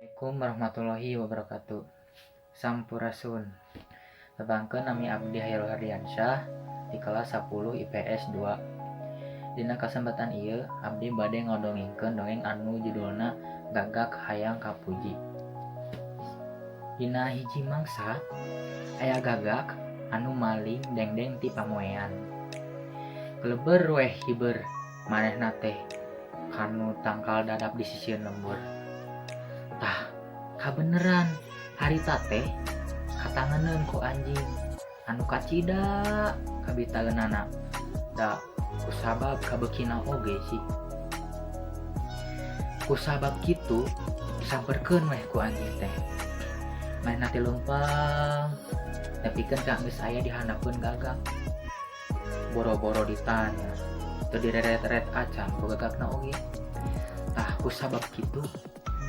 Assalamualaikum warahmatullahi wabarakatuh. Sampurasun. Tepangkeun, nami abdi Hairul Hardiansyah di kelas 10 IPS 2. Dina kasempatan ieu abdi bade ngadongengkeun dongeng anu judulna Gagak Hayang Kapuji. Dina hiji mangsa aya gagak anu maling dengdeng ti pamoean. Keleber weh hiber manehna teh kanu tangkal dadap di sisieun lembur. Tah, kabeneran harita teh katanganeun ku anjing anu kacida kabitaeunana, da kusabab kabeukina oge sih. Kusabab kitu disamperkeun weh ku anjing teh. Manehna teh leumpang nepikeun ka geus aya di handapeun gagak. Boro-boro ditanya, teu direret-eret acan ku gagakna oge. Tah, kusabab kitu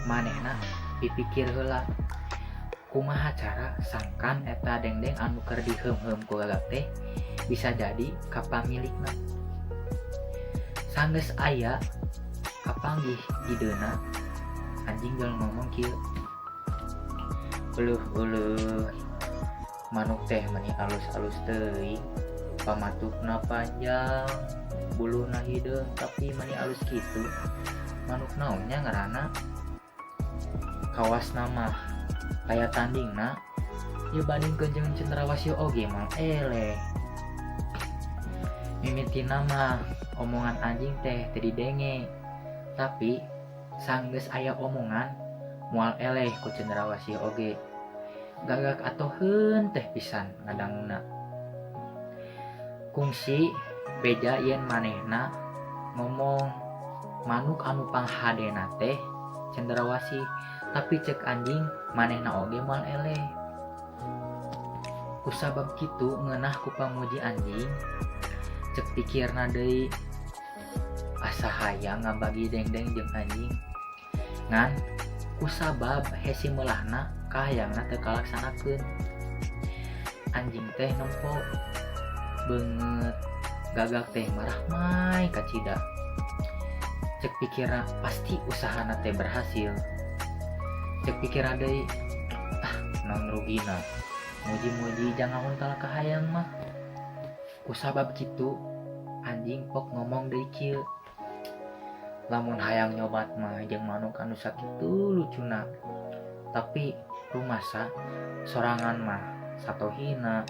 manehna dipikir heula kumaha cara sangkan eta dengdeng anu keur diheum-heum ku gagak teh bisa jadi ka pamilikna. Sanggeus aya kapanggih ideuna, anjing geus ngomong kieu, "Euleuh euleuh, manuk teh meni alus-alus teuing, pamatukna panjang, buluna hideung, tapi meni alus kitu. Manuk naon nya ngaranna? Kawasna mah aya tandingna ieu, bandingkeun jeung cenderawasih oge moal eleh." Mimitina mah omongan anjing teh teu didenge, tapi sanggeus aya omongan moal eleh ku cenderawasih oge, gagak atoheun teh pisan ngadanguna. Kungsi beja yen manehna ngomong manuk anu panghadena teh cenderawasih, tapi cek anjing manehna oge moal eleh. Kusabab kitu ngeunah ku pamuji anjing, cek pikirna deui, asa hayang ngabagi dengdeng jeung anjing, ngan kusabab hese meulahna kahayangna teu kalaksanakeun. Anjing teh nempo beungeut gagak teh marahmai kacida. Cek pikirna, pasti usahana teh berhasil. Cek pikirna deui, ah, naon rugina muji-muji jang ngahuntal kahayang mah. Kusabab kitu anjing pok ngomong deui kieu, "Lamun hayang nyobat mah jeung manuk anu sakitu lucuna, tapi rumasa sorangan mah satohina,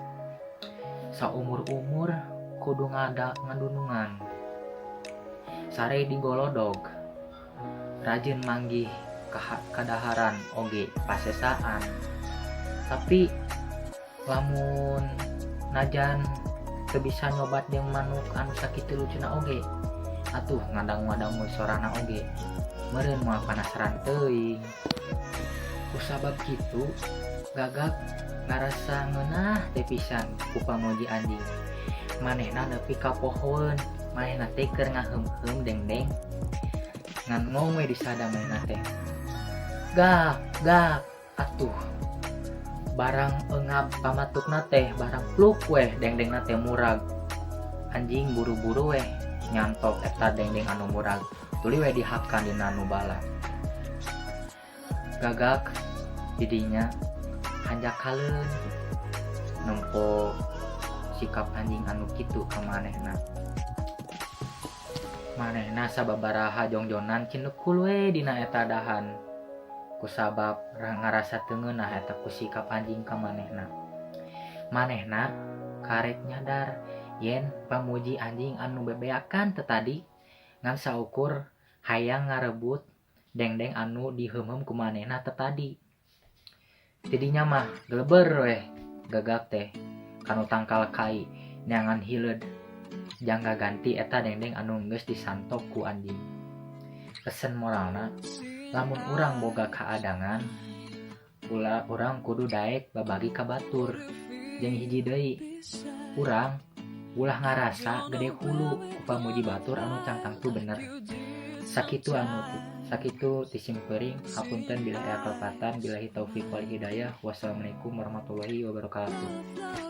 saumur-umur kudu ngada ngadunungan, sare digolodog, rajin manggih kadaharan oge pasesaan. Tapi lamun najan teu bisa nyobat jeung manuk anu sakitu lucuna oge, atuh ngadangu-ngadangu sorana oge meureun moal panasaran teuing." Kusabab kitu gagak ngarasa ngeunah teh pisan ku pamuji anjing. Manehna nepi ka pohoeun manehna teh keur ngaheum-heum dengdeng, ngan ngong we disada manehna teh, "Gak, gak!" Atuh barang engab pamatukna teh, barang pluk weh dengdengna teh murag. Anjing buru-buru weh nyantok eta dengdeng anu murag, tuluy weh dihakan dina nu bala. Gagak didinya hanjakaleun nempo sikap anjing anu kitu ka manehna. Manehna sababaraha jongjonan cinekul we dina eta dahan kusabab ngarasa teu ngeunah eta ku sikap anjing ka manehna. Manehna karek nyadar yen pamuji anjing anu bebeakan teh tadi ngan saukur hayang ngarebut dengdeng anu diheumheum ku manehna teh tadi. Tidinya mah geleber weh gagak teh kanu tangkal kai neangan hileud jang ngaganti eta dengdeng anu geus disantok ku anjing. Pesen moralna, lamun urang boga kaadangan, ulah urang kudu daek babagi ka batur. Jeung hiji deui, urang ulah ngarasa gede hulu ku pamuji batur anu can tangtu bener. Sakitu anu sakitu ti simkuring, hapunten bila aya kalepatan. Billahi taufik wal hidayah, wassalamualaikum warahmatullahi wabarakatuh.